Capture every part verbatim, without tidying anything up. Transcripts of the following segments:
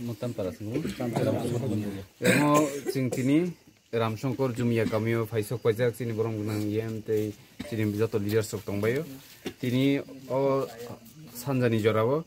Mutan para sung. Emo chwng tini Ramsongkor Jumia kamio phaisok paijak chini borom gwnang E M tei chini joto leaders rok tongbaio. Tini o sanjani jorao,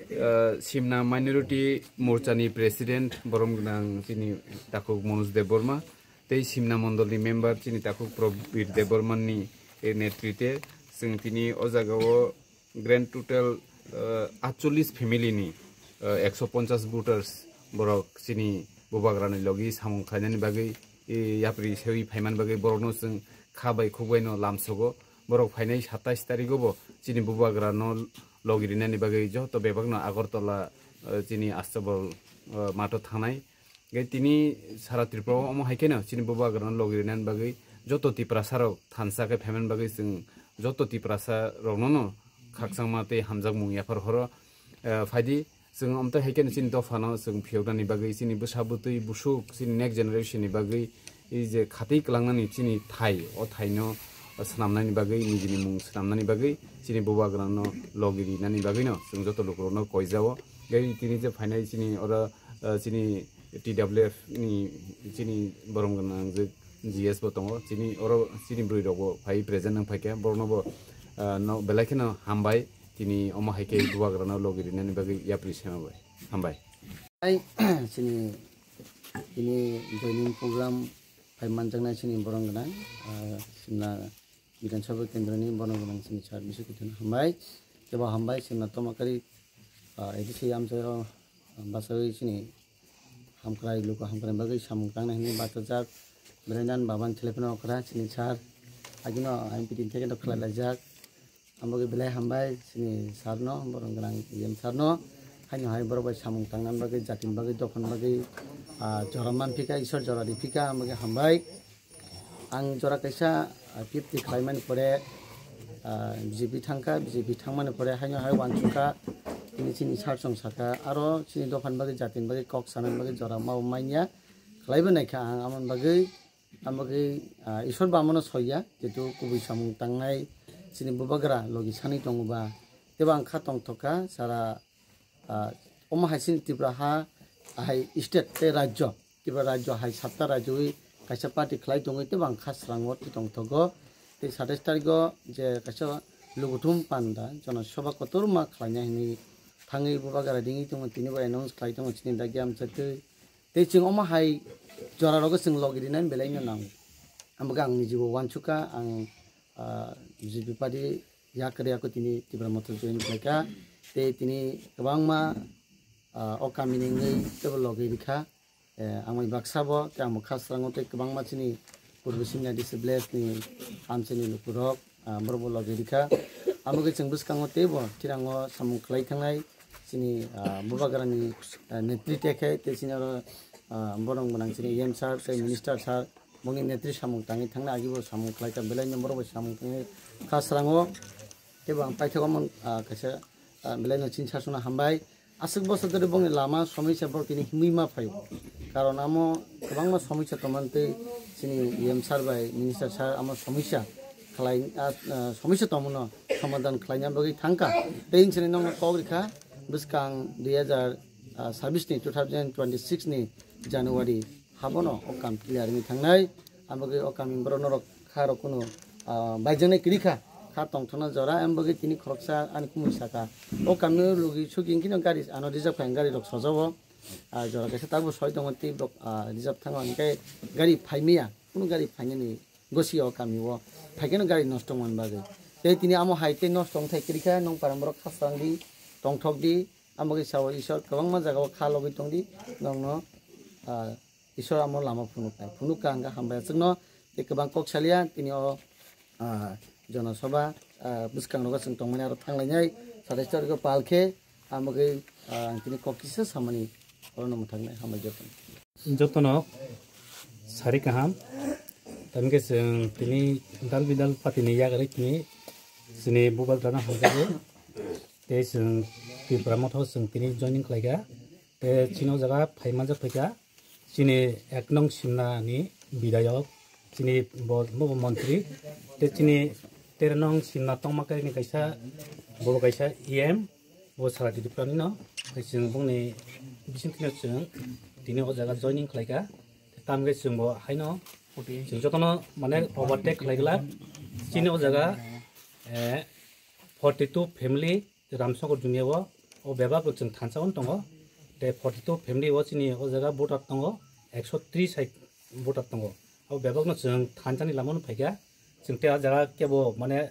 eh, Simna Minority Morchani President borom gwnang chini takhuk Manoj Debbarma tei Simna Mondolni member chini takhuk Probir Debbarmani, eh, netrite chwng tini o jagao grand total, eh, atchollis family ni, eh, ekso ponchas voters borok chini bubagrani logi samung khlainani bagwi, eh, yapri sewi phaiman bagwi borokno chwng kha bai khuk bai no lamsogo. Borok phainai satais tarigo bo chini bubagrano logi rinani bagwi joto bebakno Agartala, eh, chini Astabol, eh, mato thangnai. Hingke tini sara Tripura o omo hai kheno chini bubagrano logi rinani bagwi joto Tiprasa rok thansa khe phaimani bagwi chwng joto Tiprasa rokno no khakchangma tei hamjakmung yaphar horo. Eh, phaidi chwng omtai hai kheno chini dophano chwng phiyoknani bagwi chini bwsa bwtwi busuk chini next generation ni bagwi ei je khatwi kwlangnani chini thai o thaino swnamnani bagwi nijini mung swnamnani bagwi chini bubagrano logi rinani bagwino chwng joto lukurokno koijao. Hingke tini je phainai chini oro, eh, chini T W F ni chini borom gwnang je G S bo tongo, chini oro chini bwrwi rok bo phai present wng phaikha, borokno bo, ah, no belai kheno hambai, tini omo hai khe bubagrano logi rinani bagwi yapri sema bai. Hambai. Ai, chini, chini joining program phai manjaknai chini borom gwnang, ah, Simna Bidhan Sabha Kendra ni borom gwnang chini sir Biswajit Kaitor no hambai, tebo hambai Simna Tomakari, ah, A D C amchaio, ah, basawi chini hamkrai, luku hamkrai bagwi samung tangnai hinwi bachajak. Belai nan baban thelephano okra chini sir. Agino M P tin theke no khlai laijak. Ambogwi belai hambai chini sir no, borom gwnang E M sir no. Haino hai borok bai samung tangnani bagwi, jatini bagwi, dophani bagwi, ah, jora manphika, Isor jora riphika, ambogwi hambai. Ang jora kaisa, ah, P F T khlaimani pore, ah, B J P thangkha, B J P thangmani pore haino hai uansukha, tini chini sir song sakha, aro chini dophani bagwi, jatini bagwi, kok sanani bagwi jora ma manya khlaibo naikha ang, amoni bagwi, amogwi, ah, Isor bo amono soiya, jetu kubui samung tangnai chini bubagra logi sani tongo ba, tebo ang kha tongthokha, sara, ah, omo hai chini Tripura ha, hai state tei rajyo, Tripura rajyo hai satta rajyoi kaisa party khlai tongwi tei bang kha srango twi tongthogo. Tei satais tarigo je kaisa lukuthum panda Jana Sabha kotorma khlaina hinwi thangwi bubagra ringwi tongo, tini bo announce khlai tongo chini dagi amchaitwi. Tei chwng omo hai jora rogo chwng logi rinani belai no nango. Ambo khe ang nijibo uansukha, ang, ah, B J P party yak kwrwi yakwi tini Tipra Motha join khlaikha. Tei tini kwbangma, ah, o kamini wngwi teibo logi rikha. Eh, ang bai baksa bo, tei ang bo kha srango tei kwbangma chini purbo singha D C village ni amchaini lukurok, ah, borok bo logi rikha. Amo khe chwng bwskango teibo thirango samung khlai thangnai chini, ah, bubagrani, ah, netrite khe tei chini oro, ah, borok gwnang chini E M sir tei minister sir bongni netri samung tangwi thangnai, agibo samung khlaikha, belaino borok bai samung tangwi kha srango. Teibo ang paithago mon, ah, kaisa, ah, belaino chini sasuna hambai. Aswk bosor dhori bongni lama somisa borok tini himwi ma phaio. Karon amo kwbangma somisa tongmani tei chini E M sir bai minister sir amo somisa khlai, ah, ah, somisa tongmano somadhan khlaina bagwi thangkha. Tei chini nokno kok rikha bwskang dui hazar sabis ni, two thousand twenty six ni January habono o kam clear wngwi thangnai. Amo khe o kami borok norok kha rok kunu, ah, baijaknai kwrwi kha, kha tongthokna jora. Amo bagwi tini khoroksa ani kumui saka o kami o logi sugi wngkheno gari ano reserve kha, gari rok sojabo, ah, jora kaisa tabuk soi tongo tei borok, ah, reserve thango, hwnkhe gari phaimaya, kunu gari phainani gosi o kami o phaikeno gari nosto wngmani bagwi. Tei tini amo hai tei nosto wngthai kwrwi kha, nong para borok kha srang di, tongthok di, amo khe sao Isor kwbangma jaga o kha logwi tong di, nokno, ah, Isor amo lama phunuknai. Phunukha hwnkhe hambai aswkno, tei kwbang kok saliya, tini o, ah, Jana Sabha, ah, bwskangrogo chwng tongmani aro thanglainai, satais tarikgo pal khe, amo khe, ah, ang tini kok kisa samani orono mwthaknai, hambai jotono. Jotono sari kaham, tamni khe chwng tini dal bidal party ni yakarwi tini chini bubagrano hamjakgo, tei chwng Tipra Motha o chwng tini joining khlaikha, tei chini o jaga phai manjak phaikha. Chini ek nong Simna ni bidayok, chini bo, bo, bo montri, tei chini tero nong Simna tongma kari ni kaisa, bo kaisa E M, bo sara Tripura ni no, tei chwng bongni Bising tino chwng tini o jaga joining khlaika. Tamge chwngbo haino chwng jotono mane overtake khlaigwlak. Chini o jaga, eh, forty two family Ramsongkor Jumia o, o bebak chwng thansa on tongo. Te forty two family o chini o jaga voter tongo, ekso tris hai voter tongo. O bebakno chwng thansani lamano phaikha. Chwng te o jaga kebo mane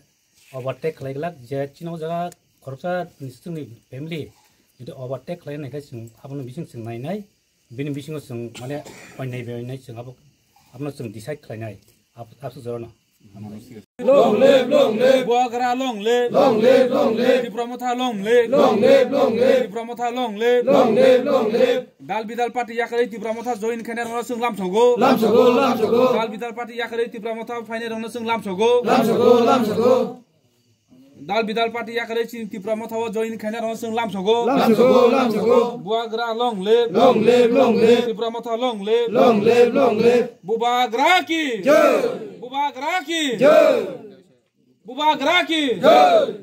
overtake khlaiglak je chini o jaga khoroksa chwngni family jodi overtake khlainai khe chwng abono bising chwng nainai. Bini bisingo chwng mane oinai bai oinai chwng abo, abono chwng decide khlainai. Ab-, absuk jorano. Long live, long live. Bubagra long live. Long live, long live. Tipra Motha long live. Long live, long live. Tipra Motha long live. Long live, long live. Dal bidal party yakarwi Tipra Motha join khainai rokno chwng lamsogo. Lamsogo, lamsogo. Dal bidal party yakarwi Tipra Motha phainai rokno chwng lamsogo. Lamsogo, lamsogo. Dal bidal party yakarwi chini Tipra Motha o join khainai rokno chwng lamsogo. Lamsogo, lamsogo. Bubagra long live. Long live, long live. Tipra Motha long live. Long live, long live. Bubagra ki. Jai. Bubagra ki. Jai. Bubagra ki. Jai.